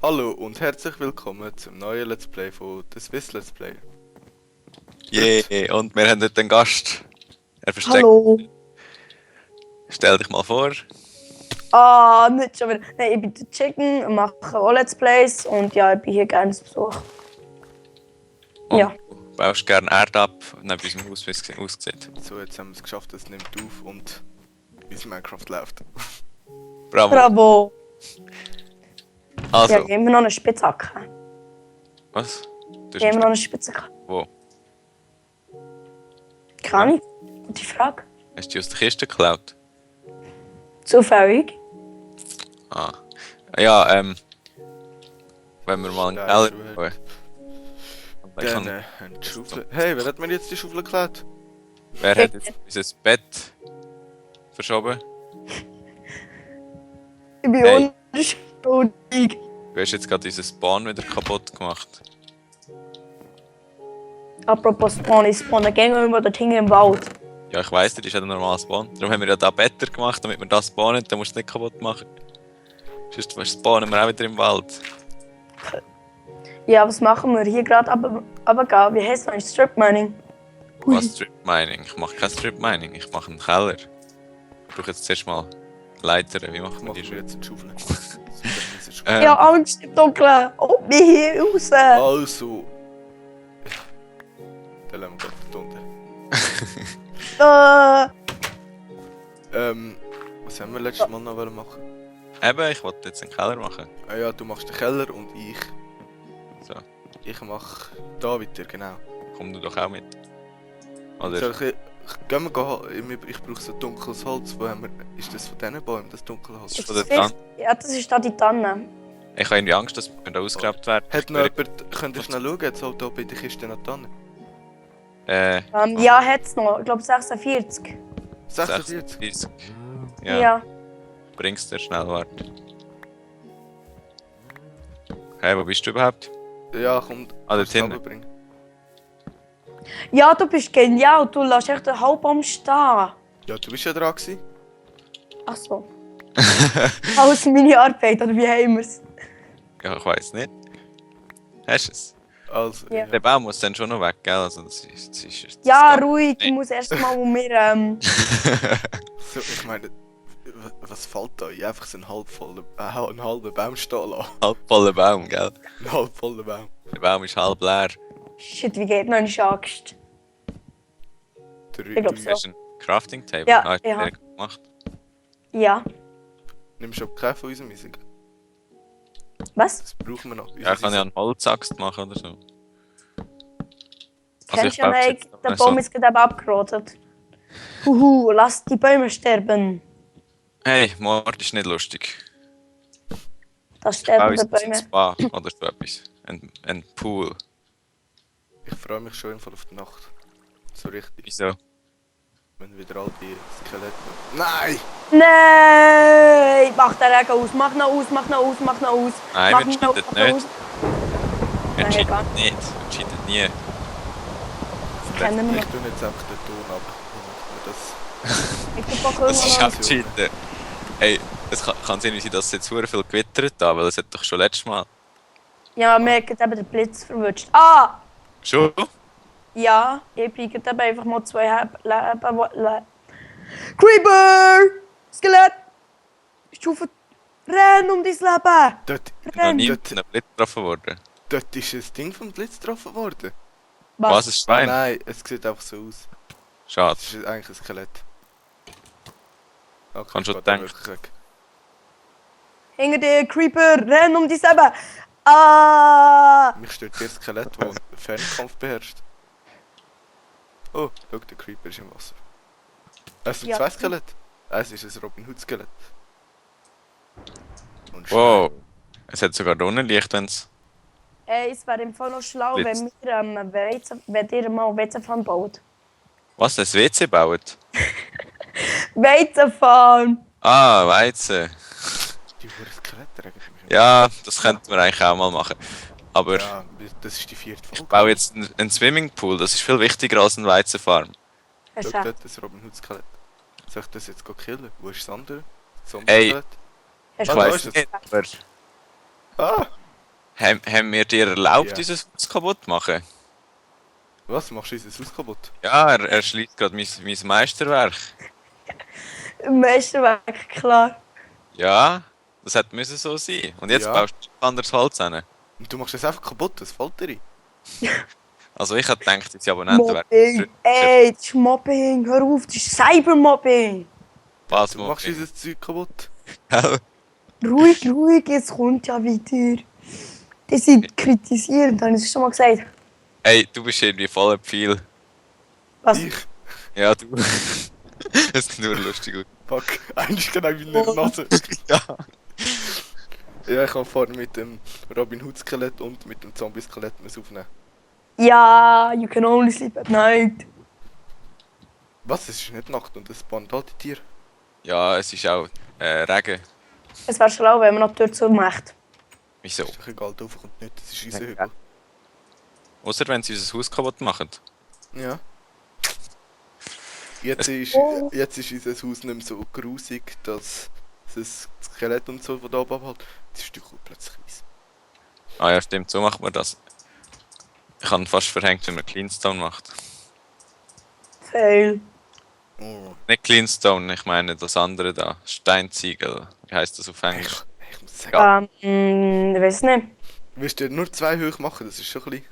Hallo und herzlich willkommen zum neuen Let's Play von The Swiss Let's Play. Yeah, und wir haben heute einen Gast. Er versteckt. Hallo. Stell dich mal vor. Ah, nicht schon wieder. Nein, ich bin der Chicken, ich mache auch Let's Plays und ja, ich bin hier gerne zu Besuch. Und Ja. du baust gerne Erde ab neben unserem Haus, wie es aussieht. So, jetzt haben wir es geschafft, es nimmt auf und unser Minecraft läuft. Bravo. Bravo. Also, Ja, geben wir noch eine Spitzhacke. was? Du Geben wir noch eine hast Spitzhacke. wo? Keine Ahnung. Gute Frage. Hast du die aus der Kiste geklaut? Zufällig. Ah. Ja, wenn wir mal einen Keller Stein, bauen. Ich kann- Dann eine Schaufel. Hey, wer hat mir jetzt die Schaufel geklaut? Wer hat jetzt unser Bett verschoben? Ich bin Hey. unschuldig. Du hast jetzt gerade unser Spawn wieder kaputt gemacht. Apropos Spawn, ich spawne gerne über dort hinten im Wald. Ja, ich weiss, das ist ja ein normaler Spawn. Darum haben wir ja da Better gemacht, damit wir das spawnen, dann musst du es nicht kaputt machen. Sonst spawnen wir auch wieder im Wald. Ja, was machen wir hier gerade? Aber gar, wie heißt das? Strip Mining. Was Strip Mining? Ich mache kein Strip Mining, ich mache einen Keller. Ich brauche jetzt zuerst mal Leitern, wie machen wir Machen die wir schon? jetzt eine Schaufel. Ja, Angst im Dunkeln. Oh, mich hier raus. Also. Dann lassen wir gerade da unten. Was haben wir letztes Mal noch machen? Eben, ich wollte jetzt einen Keller machen. Ah ja, du machst den Keller und ich. So, Ich mach da weiter, genau. komm du doch auch mit. Oder? Soll gehen wir gehen? Ich brauche so dunkles Holz. Wo haben wir, ist das von diesen Bäumen, das dunkle Holz? Ist das von der Tanne? Ja, das ist da die Tanne. Ich habe irgendwie Angst, dass wir da ausgeraubt werden. Hat noch jemand, könnt ihr schnell schauen, jetzt halt hier bei der Kiste noch dran. Ja, hat's noch. Ich glaube 46. 46? 46. Ja. Ja, bringst dir schnell, warte. Hey, wo bist du überhaupt? Ja, komm, Ah, dort kannst du hinten. runterbringen. Ja, du bist genial. Du lässt echt den Halbbaum stehen. Ja, du bist ja dran gewesen. Ach so. Alles meine Arbeit, oder wie haben wir's? Ja, ich weiß nicht. Hast du es? Also, Ja. Der Baum muss dann schon noch weg, gell? Also, das ist Ja, das ruhig. Ich Nee. muss erst mal mir. So, ich meine, was fällt da? Ich einfach so einen halben Baum stehen lassen. halb voller Baum, gell? Ein halb voller Baum. Der Baum ist halb leer. Shit, wie geht noch eine Angst? Ich glaub Du so. hast ein Crafting Table. Ja, hast du ja. den gemacht? Ja. Nimmst du aber keinen von unserem Eisen? Was? Das brauchen wir noch. Ja, ich kann ja einen Holzaxt machen oder so. Kennst du baue ja jetzt nicht? noch Der so- Baum ist gerade eben abgerottet. Huhu, lass die Bäume sterben. Hey, Mord ist nicht lustig. Das Bau sterben uns die Bäume. ein Spa oder so etwas. Ein Pool. Ich freue mich schon auf die Nacht. So richtig. Wieso? Wenn wieder all die Skelette. Nein! Nein! Mach den Regen aus, mach ihn aus, mach ihn aus, mach ihn aus. Nein, Mach wir ihn aus, cheaten mach ihn nicht. aus. Wir Nein, cheaten gar nicht. Wir cheaten nie. Das kennen wir Ich noch. tue jetzt einfach den Ton ab. damit wir Ich guck Das ist mal. auch cheaten. Hey, es kann sein, wie sie das jetzt sehr viel gewittert haben, weil es hat doch schon letztes Mal. Ja, mir hat gerade eben den Blitz verwünscht. Ah! Schon? Ja, ich bin gerade eben einfach mal 2 Leben. Creeper! Skelett! Stufe. Renn um dein Leben! Dort, Noch Renn! nie Dort- von einem Blitz getroffen worden. dort ist ein Ding vom Blitz getroffen worden. Was, ein Ah, Schwein? nein, es sieht einfach so aus. Schade. Es ist eigentlich ein Skelett. Okay, Kannst du ich gehe da denken. wirklich weg. Hinter dir, Creeper! Renn um dein Leben! Ah! Mich stört der Skelett, der Fernkampf beherrscht. Oh, schau, der Creeper ist im Wasser. Es sind Ja. 2 Skelette. Es ist ein Robin Hood Skelett. Und Wow. Es hat sogar Sonnenlicht, wenn es. Es wäre im Fall noch schlau, Blitz. wenn wenn ihr mal Weizenfarm baut. Was? Ein WC baut? Weizenfarm! Ah, Weizen. Die Hure Skelette regen mich immer. Ja, das könnten wir eigentlich auch mal machen. Aber Ja, das ist die 4. Folge. ich baue jetzt einen Swimmingpool, das ist viel wichtiger als eine Weizenfarm. Hast Schau du dort, das Robin Hood Skelett. Soll ich das jetzt killen? Wo ist das andere? Das Ey. Zombie-Skelett? hast Ich da weiß ist es. nicht, aber Ah! Haben wir dir erlaubt, Ja. unser Haus kaputt zu machen? Was? Machst du unser Haus kaputt? Ja, er schließt gerade mein Meisterwerk. Meisterwerk, klar. Ja, das hätte müssen so sein. Und jetzt Ja. baust du anderes Holz hin. Und du machst das einfach kaputt, das fällt dir ein. Also ich hätte gedacht, unsere Abonnenten Mobbing. Ey, das ist Mobbing. Hör auf, das ist Cybermobbing. Was Du machst unser Zeug kaputt. Ruhig, ruhig, jetzt kommt ja wieder. Die sind kritisierend, habe ich es schon mal gesagt. Ey, du bist irgendwie voll viel. Was? Ich? Ja, du. Es ist nur lustig. Fuck, eigentlich genau wie in der Nase. Ja. Ja, ich habe vorhin mit dem Robin Hood Skelett und mit dem Zombie Skelett aufnehmen. Ja, you can only sleep at night. Was? Es ist nicht Nacht und es spawnt halt die Tiere. Ja, es ist auch Regen. Es wäre schlau, wenn man noch die Tür zumacht. Wieso? Ist doch egal, da kommt nicht, das ist unser Ja. Hügel. Außer wenn sie unser Haus kaputt machen. Ja. Jetzt ist unser Haus nicht mehr so grusig, dass das Skelett und so von da oben abhält. Das ist plötzlich weiss. Ah ja, stimmt, so macht man das. Ich habe fast verhängt, wenn man Cleanstone macht. Fail. Oh. Nicht Cleanstone, ich meine das andere da. Steinziegel. Wie heißt das auf Englisch? Ich muss sagen, Ich weiß nicht. willst du nur 2 hoch machen? Das ist schon ein bisschen...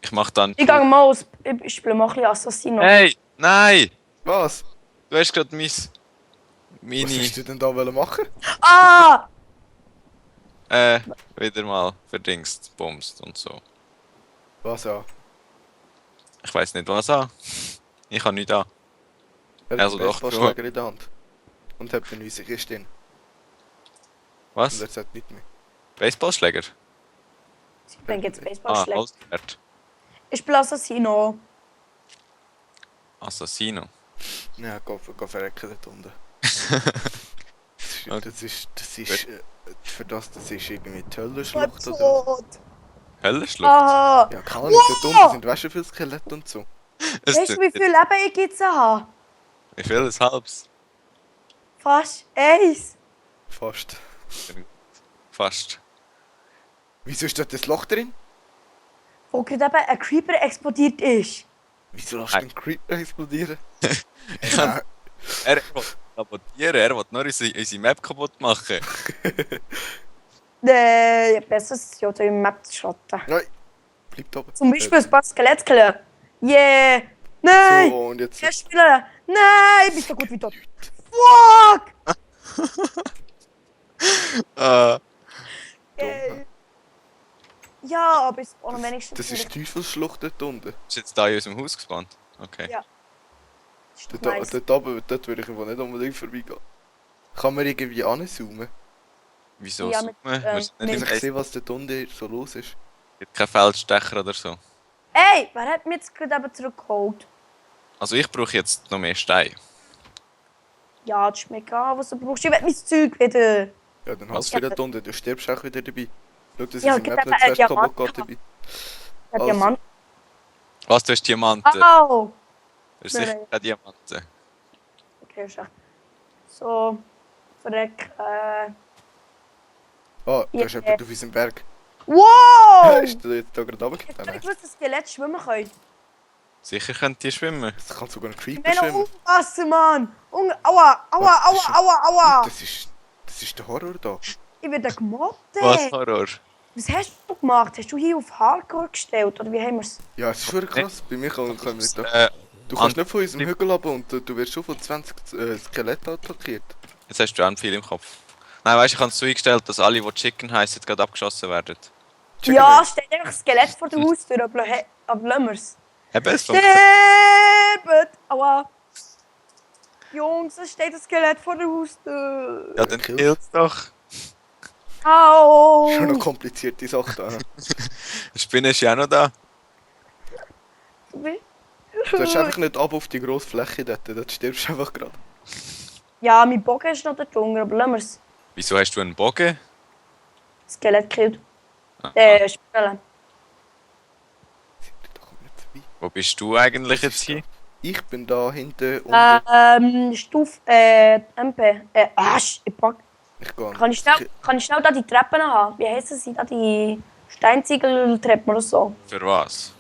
Ich mach dann. Ich gehe mal aus. Ich spiele mal ein bisschen Assassino. Hey! Nein! Was? Du hast gerade Was meine. willst du denn da machen? Ah! Wieder mal verdingst, bumst und so. Was ja? Ich weiß nicht was an. Ich habe nichts an. Er hat Also einen doch, Baseballschläger in der Hand. Und hat eine weiße Kiste drin. Und Was? er sagt nicht mehr. Baseballschläger? Ich bin jetzt Ah, Baseballschläger. Holzschwert. Ich spiele Assassino. Assassino. Ja, geh verrecken dort unten. Das ist für das ist irgendwie die Höllenschlucht oder so. Tot. Höllenschlucht? Aha. Ja, keine Ahnung, dort unten sind weißt du viele Skelette und so. Es Weißt du, wie viel Leben ich jetzt habe? Wie viel ist halbs? Fast 1. Fast. Fast. Wieso ist dort das Loch drin? Wo gerade eben ein Creeper explodiert ist. Wieso lässt du den Creeper explodieren? Ich kann- Er will sabotieren, er will nur unsere Map kaputt machen. Besser ist ja die Map zu schrotten. Nein! Bleibt oben. Zum Beispiel ein paar Skelettkiller. Yeah! Nein! So, und jetzt... Der Spieler! Nein! Bist du gut wie tot? Fuck! Dumm. Ja, aber es spawnen wenigstens. Das ist die Teufelsschlucht dort unten. Ist jetzt da in unserem Haus gespawnt? Okay. Ja. Ist doch Dort, nice. dort oben, dort würde ich einfach nicht unbedingt vorbeigehen. Kann man irgendwie anzoomen? Wieso? Ja, Zoomen? mit, Wir sind mit- nicht Ich im sehe, was dort unten so los ist. gibt keinen Feldstecher oder so. Ey, wer hat mich jetzt gerade eben zurückgeholt? Also ich brauche jetzt noch mehr Steine. Ja, das ist mir egal, was du brauchst. Ich will mein Zeug wieder. Ja, dann Was? hast du wieder dort unten. Du stirbst auch wieder dabei. Schau, dass Ja, unsere gib Map eben nicht einen fest kaputt Diamant. geht dabei. Der Also. Diamant. Was, du hast Diamanten? Au! Du hast sicher Nein. keine Diamanten. Okay, schau. So. Verreck. Ah, da ist Ja. jemand auf unserem Berg. Wow! Ist der jetzt da gerade Ich hab runtergekommen? gar nicht gewusst, dass Skelette schwimmen können. Sicher könnt ihr schwimmen. Das kann sogar ein Ich Creeper meine, schwimmen. aufpassen, Mann! Aua, aua, Was? aua, aua, aua! Das ist der Horror da. Ich werde gemobbt. Was, Horror? Was hast du gemacht? Hast du hier auf Hardcore gestellt? Oder wie haben wir es? Ja, es ist schon krass. Bei mir kann man nicht da. Äh, Du kannst nicht von unserem Hügel runter und du wirst schon von 20 Skeletten attackiert. jetzt hast du auch viel im Kopf. Nein, weißt du, ich habe es so eingestellt, dass alle, die Chicken heißen, gerade abgeschossen werden. Chicken Ja, Wings. steht einfach ein Skelett vor der Haustür, aber lassen wir es. Eben, es funktioniert. Sterbt! Aua! Jungs, es steht ein Skelett vor der Haustür. Ja, dann killt's doch. Au! Schon eine komplizierte Sache da. Die Spinne ist ja auch noch da. Du hast einfach nicht ab auf die grosse Fläche dort, dort stirbst du einfach gerade. Ja, mein Bogen ist noch der Dschungel, aber lassen wir es. Wieso hast du einen Bogen? Skelett killt. Ah, Spinne. Da kommt nicht vorbei. Wo bist du eigentlich jetzt hier? Ich bin da hinten unten. Stufe, MP. Ich pack. Ich gehe Kann ich schnell da die Treppen haben? Wie heissen sie da, die Steinziegeltreppen oder so. Für was?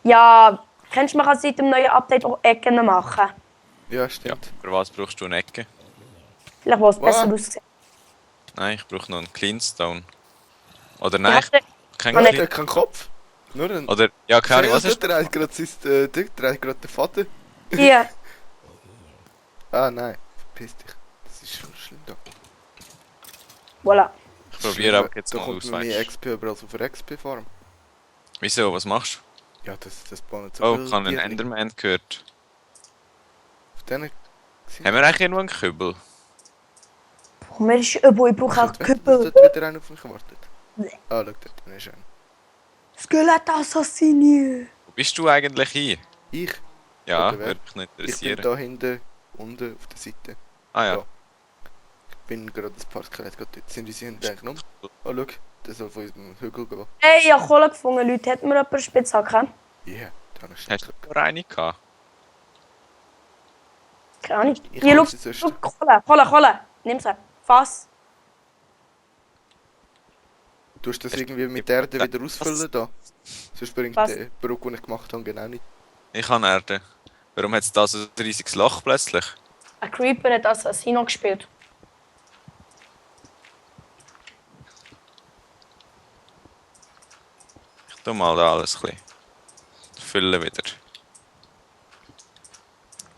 Ja, kennst du, man kann seit dem neuen Update auch Ecken machen. Ja, Ja, stimmt. für was brauchst du eine Ecke? Vielleicht, wo es Was? besser aussieht. Nein, ich brauche noch einen Cleanstone. Oder Ich nein, hatte- kein Nein, nicht. der Clean... hat keinen Kopf. Nur ein... Oder, ja, keine Ahnung, was hast Der hat gerade den Faden. Hier, Ah, nein. Verpiss dich. Das ist schon schlimm da. voilà. Ich probiere auch jetzt da mal kommt aus, mir mehr weißt du. XP über als auf der XP-Farm. Wieso, was machst Ja, das baut du? Oh, ich habe einen Enderman gehört. Auf denen... Haben wir eigentlich irgendwo einen Kübel? Boah, mir ist übel, ich brauche auch Dass Küppel. dort wieder einer auf mich wartet. Nee. Ah, schau, dort ist einer. Skelett-Assassinier. Wo bist du eigentlich hin? Ich? Ja, Oder wer? würde mich noch Ich bin interessieren. da hinten, unten auf der Seite. Ah ja. Da. Ich bin gerade ein paar Skelette gerade dort. Sind unsere Hunde eigentlich um? Oh, schau, der soll von unserem Hügel gehen. Hey, ich habe Kohle gefunden, Leute. Hat mir jemand eine Spitzhacke? Yeah, da ist Hast du noch eine gehabt? Keine Ahnung. Ich Hier, hab schau, sie sonst. schau, Kohle. Nimm sie. Fass. Du hast das irgendwie mit der Erde wieder ausfüllen da. Sonst bringt Was? der Brücke, den ich gemacht habe, genau nicht. Ich habe Erde. Warum hat es da so ein riesiges Loch plötzlich? Ein Creeper hat Assassino gespielt. Ich tu mal da alles ein bisschen. Füllen wieder.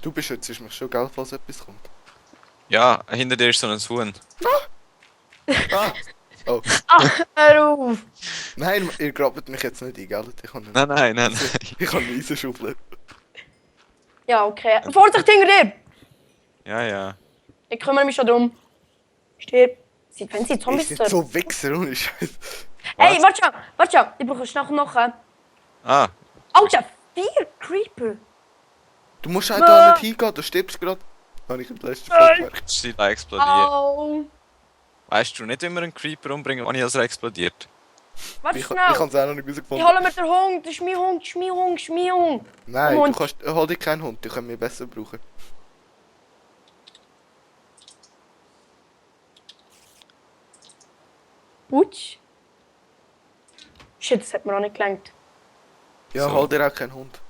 Du beschützt mich schon, gell, falls etwas kommt. Ja, hinter dir ist so ein Huhn. Ah! Oh, Hör auf! nein, ihr grabt mich jetzt nicht ein, gell? Ich habe Nein. ich habe eine Eisenschaufel. Ja, okay. Vorsicht hinter dir! Ja. Ich kümmere mich schon drum. Stirb. Wenn sie Zombies Ist nicht sind. so Wichser, ohne Scheiß. Hey, warte schon. Ich brauche schnell Knochen. Ah, Alter, 4 Creeper. Du musst auch da nicht hingehen, du stirbst gerade. Habe ich im letzten Stockwerk. ist sie da explodiert. Au. Weißt du nicht, wie wir einen Creeper umbringen, wann ich also explodiert? Warte Ich schnell. habe es auch noch nicht Ich herausgefunden. hole mir den Hund. Das ist mein Hund. Nein, Hund. du kannst, hol dir keinen Hund, die können wir besser brauchen. Putsch. Shit, das hat mir auch nicht gelangt. Ja, So. hol dir auch keinen Hund.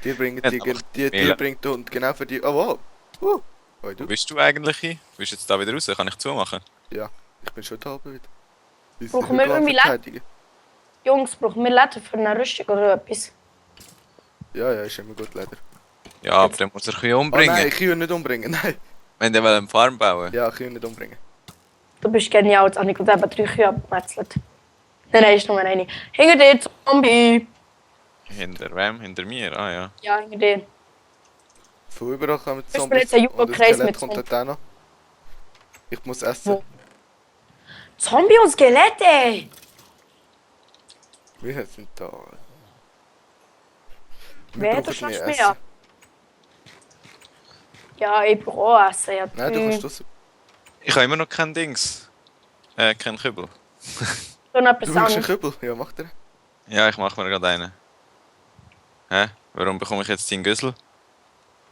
Die bringen Ja, die, aber die Mela. bringt der Hund genau für die. Oh wow! Hoi, Wo du? bist du eigentlich hin? Bist du jetzt da wieder raus? Kann ich zumachen? Ja, ich bin schon da oben wieder. Unsere Brauchen wir Hügel irgendwie verteidigen. Jungs, brauchen wir Leder für eine Rüstung oder etwas? Ja, ist immer gut, leider. Ja, aber dann muss er Kühe Oh umbringen. nein, ich kann ihn nicht umbringen, nein. Wenn der will eine Farm bauen. Ja, ich kann ihn nicht umbringen. Du bist genial, jetzt habe ich gerade eben 3 Kühe abgemetzelt. Nein, ist nur eine. Hinter dir, Zombie! Hinter wem? Hinter mir? Ah ja. Ja, hinter dir. Von überall kommen mir Zombies jetzt ein und ein Jumbo-Kreis Skelett mit kommt Zombies. dort auch noch. Ich muss essen. Wo? Zombie und Skelett, ey! Wir sind da. Wer brauchen du schaffst mehr mehr? Essen. Ja, ich brauche auch Essen. Ja, Nein, du kannst das. Ich habe immer noch kein Dings. Kein Kübel. Du noch etwas Du willst einen an. Kübel? Ja, mach dir. Ja, ich mache mir gerade einen. Hä? Warum bekomme ich jetzt den Güssel?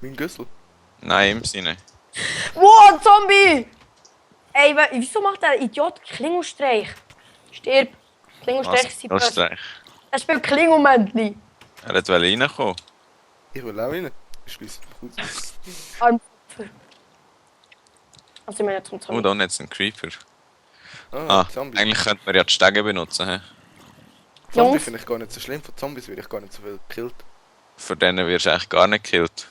Mein Güssel. Nein, im Sinne. Wow, Zombie! Ey, wieso macht der Idiot Klingelstreich? Stirb. Klingelstreich ist die Was? Böse. Streich. Er spielt Klingelmännli. Er wollte reinkommen. Ich will auch rein. Ich schließe mich aus. Armpfeffer. Also, ich meine zum Oh, Zombie. da jetzt ein Creeper. Ah, Ah, Zombies. eigentlich könnte man ja die Stege benutzen. He? Zombies Jungs. finde ich gar nicht so schlimm. Von Zombies werde ich gar nicht so viel gekillt. Für denen wirst du eigentlich gar nicht gekillt.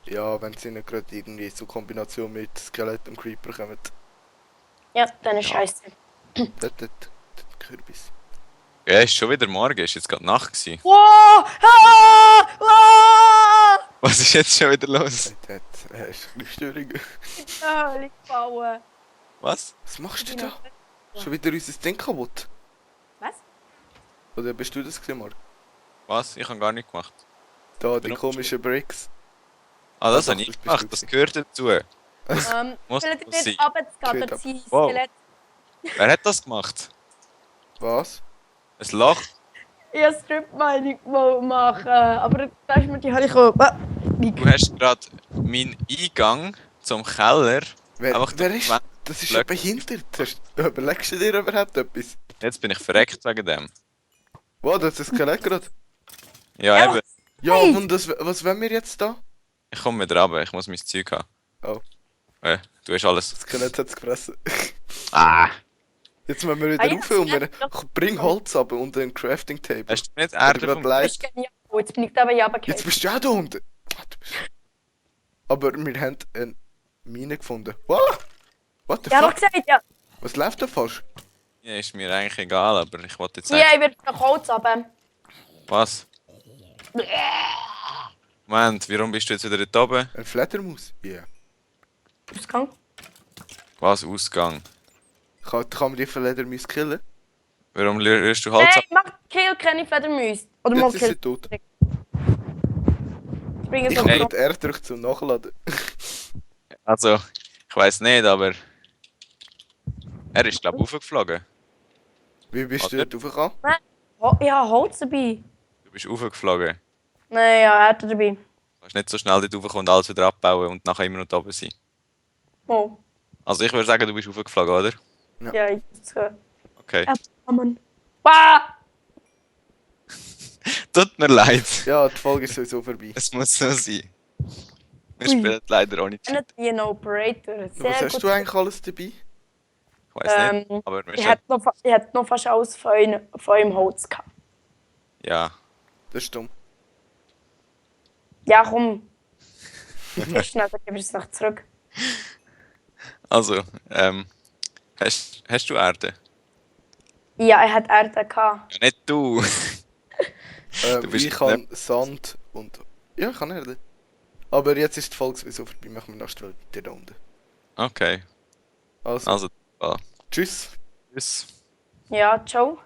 Ja, wenn sie nicht gerade irgendwie so Kombination mit Skelett und Creeper kommen. Ja, dann ist scheiße. Dort Kürbis. Ja, ist schon wieder morgen, ist jetzt gerade Nacht gewesen. Wow! Ah! Ah! Was ist jetzt schon wieder los? Dort ist ein bisschen Störung. Höhle gebaut. Was? Was machst du da? Schon wieder unser Ding kaputt? Was? Oder bist du das gesehen, Marc? Was? Ich habe gar nicht gemacht. Da, die Bin komischen Bricks. Ah, das Ah, habe doch, ich das bist gemacht, du das gewesen. gehört dazu. Muss Vielleicht das sein? wird runtergehen, Geht dass sie Wow. Skelett... Wer hat das gemacht? Was? Ein Loch? Ich wollte Strip-Mining machen, aber da ist mir die Hölle gekommen. Du hast gerade meinen Eingang zum Keller Wer einfach ist? Das ist ja Blöck. behindert. Überlegst du dir überhaupt etwas? Jetzt bin ich verreckt wegen dem. Wow, das ist ein Skelett gerade. Ja, Ja. eben. Ja, Hey. und was wollen wir jetzt da? Ich komme wieder runter, ich muss mein Zeug haben. Oh. Du hast alles. Das Skelett hat es gefressen. Ah! Jetzt müssen wir wieder Ah, ja, rauf und wir... Skelett. Bring Holz ab und ein Crafting Table. Hast du nicht Oder Erde grad vom... Blei- Ich kenne ja, jetzt bin ich da bei Jabba Jetzt bist du auch da unten. Ah, du bist- Aber wir haben eine Mine gefunden. What? What the Ja, doch fuck? gesagt, ja. Was läuft da falsch? Ja, ist mir eigentlich egal, aber ich wollte jetzt Ja, eigentlich... ich werde noch Holz haben. Was? Moment, warum bist du jetzt wieder dort oben? Ein Fledermaus? Ja. Yeah. Ausgang. Was? Ausgang? Kann man die Fledermaus killen? Warum rührst du Holz Hey, ab? mach Kill keine Fledermäuse. Oder mal Jetzt ist Kill. sie tot. Bring es Ich noch habe drauf. gerade R gedrückt zum Nachladen. Also, ich weiß nicht, aber... Er ist, glaube ich, hochgeflogen. Wie bist du Oder? dort raufgekommen? Ich habe Holz dabei. Du bist hochgeflogen. Nein, ja, er hat er dabei. Du kannst nicht so schnell dort raufkommen und alles wieder abbauen und nachher immer noch da oben sein. Oh, Also ich würde sagen, du bist hochgeflogen, oder? ja, ich muss hören. Okay. Ja. Mann. Bah! Tut mir leid. Ja, die Folge ist sowieso vorbei. Es muss so sein. Wir Ui. spielen leider auch nicht. Nicht wie ein Operator. Was Sehr hast gut. du eigentlich alles dabei? Ich weiß nicht. Aber wir Ich sind... hätte noch fast alles von eurem Holz gehabt. Ja. Das ist dumm. Ja, komm. Schnell, dann gebe ich es noch zurück. Also, hast du Erde? Ja, er hat Erde gehabt. Ja, nicht du. Du bist Ich habe Sand und... Ja, ich kann Erde. Aber jetzt ist die Folge sowieso vorbei. Machen wir noch weiter da unten. Okay. Also, Also, tschüss. tschüss. Ja, ciao.